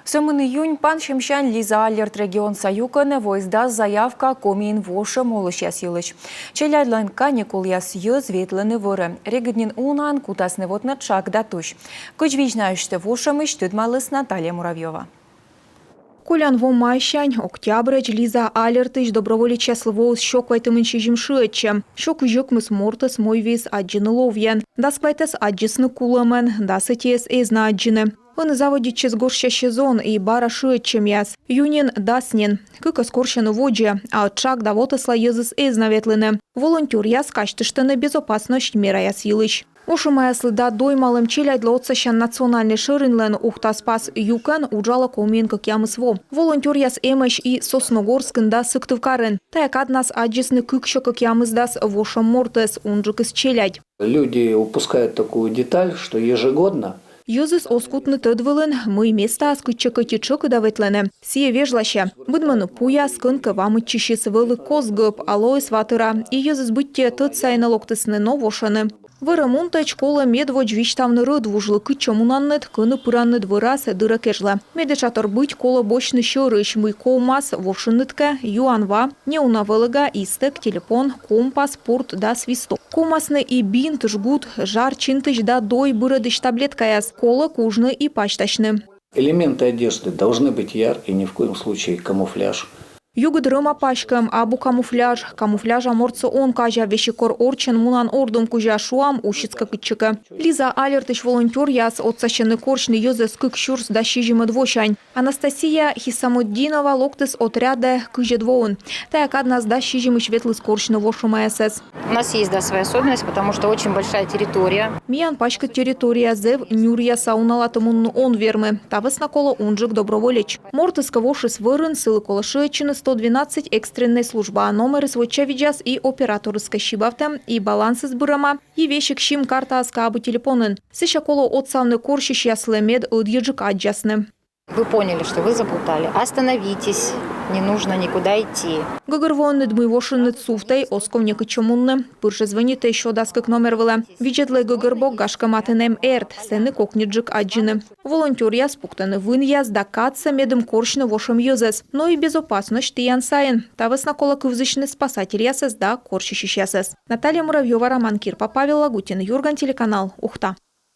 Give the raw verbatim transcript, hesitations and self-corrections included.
Сӧмын июнь пансьӧмсянь Лиза Алерт регионса юкӧнӧ воис дас заявка Комиын вошӧм олысьяс йылысь. Челядьлӧн каникулъяс йӧз ветлӧны вӧрӧ. Регыд нин унаӧн кутасны вотны тшак да тусь. Кыдз визьнасьӧ вошӧмысь, тӧдмаліс Наталья Муравьёва. Колян во майсянь октябрӧдз Лиза Алертысь доброволечьяслы воис сё квайтымын сизим шыӧдчӧм. Сё кызь ӧкмыс мортӧс мойвиис аддзыны ловйӧн. Дас квайтӧс аддзисны кулӧмӧн, дас ӧтиӧс эз на аддзыны. Ӧні заводитчис гожся сезон и бара шыӧдчӧмъяс. Ю нин, дас нин. Кыкӧс корсьӧны водзӧ, а ӧд тшак да вотӧсла йӧзыс эз на ветлыны. Волонтёръяс казьтыштӧны безопасность мераяс йылысь. Вошӧмаяслы да доймалӧм челядьлы отсасян национальнӧй шӧринлӧн «Ухта — спас» юкӧн уджалӧ Комиын кӧкъямыс во. Волонтёръяс эмӧсь и Сосногорскын да Сыктывкарын. Тайӧ каднас аддзисны кыксё кӧкъямысдас вошӧм мортӧс, унджыкыс челядь. Люди упускают такую деталь, что ежегодно... Йӧзыс оз кутны тӧд вылын, мый местаас кытчӧкӧ ӧти тшӧкыда ветлӧны. Сійӧ вежласьӧ. Быдмӧны пуяс, кӧнкӧ вамӧдчысис, вӧлі кос гӧп, алоэс ва тыра. И йӧзыс быттьӧ тӧд сайын локтісны, но вошӧны. Вӧрӧм унтӧдз колӧ медводз висьтавны рӧдвужлы, кытчӧ мунанныд, кӧні пыранныд вӧрас, дыр-ӧ кежлӧ. Медэтшатор быть колӧ босьтны сьӧрысь, мый ковмас, вошинныд кӧ, юан ва, неуна вӧлӧга, истӧг, телепон, компас, пурт да свисток. Ковмасны и бинт, жгут, жар чинтысь да дой бырӧдысь таблеткаяс, колӧ кужны и пасьтасьны. Элементы одежды должны быть яркие, ни в коем случае камуфляж. Югыд рӧма паськӧм, абу камуфляж. Камуфляжа мортсӧ он казяв, весиг кор орччӧн мунан ордым кузя, шуам, усис кӧ кытчӧкӧ. Лиза Алертысь волонтёръяс отсасьӧны корсьны йӧзӧс кык сюрс дас сизимӧд восянь. Анастасия Хисамутдинова локтіс отрядӧ кызьӧд воын. Тайӧ каднас дас сизимысь ветліс корсьны вошӧмаясӧс. У нас есть, да, своя особенность, потому что очень большая территория. Миян паськыд территория, зэв нюръяса, уналатӧ мунны он вермы. Та вӧсна колӧ унджык доброволеч. Мортыс кӧ вошис вӧрын, сылы колӧ шыӧдчыны сто двенадцать экстреннӧй службаӧ. Номерыс вочавидзас и операторыскӧд сибавтӧм, и балансыс бырӧма, и весиг сим-картаыс кӧ абу телепонын. Сэсся колӧ отсавны корсьысьяслы, мед ӧдйӧджык аддзасны. Вы поняли, что вы заплутали. Остановитесь, не нужно никуда идти. Гӧгӧрвоӧнныд, мый вошинныд сувтӧй, оз ков некытчӧ мунны. Пыр жӧ звӧнитӧй сё дас кык номер вылӧ. Видзӧдлӧй гӧгӧрбок, гашкӧ, матын эм эрд, сэні кокньыджык аддзыны. Волонтёръяс пуктӧны вынъяс да кадсӧ, медым корсьны вошӧм йӧзӧс. Но и безопасность тіян сайын. Та вӧсна колӧ кывзысьны спасательясӧс да корсьысьясӧс. Наталья Муравьёва, Роман Кирпа, Павел Лагутин, Юрган телеканал, Ухта.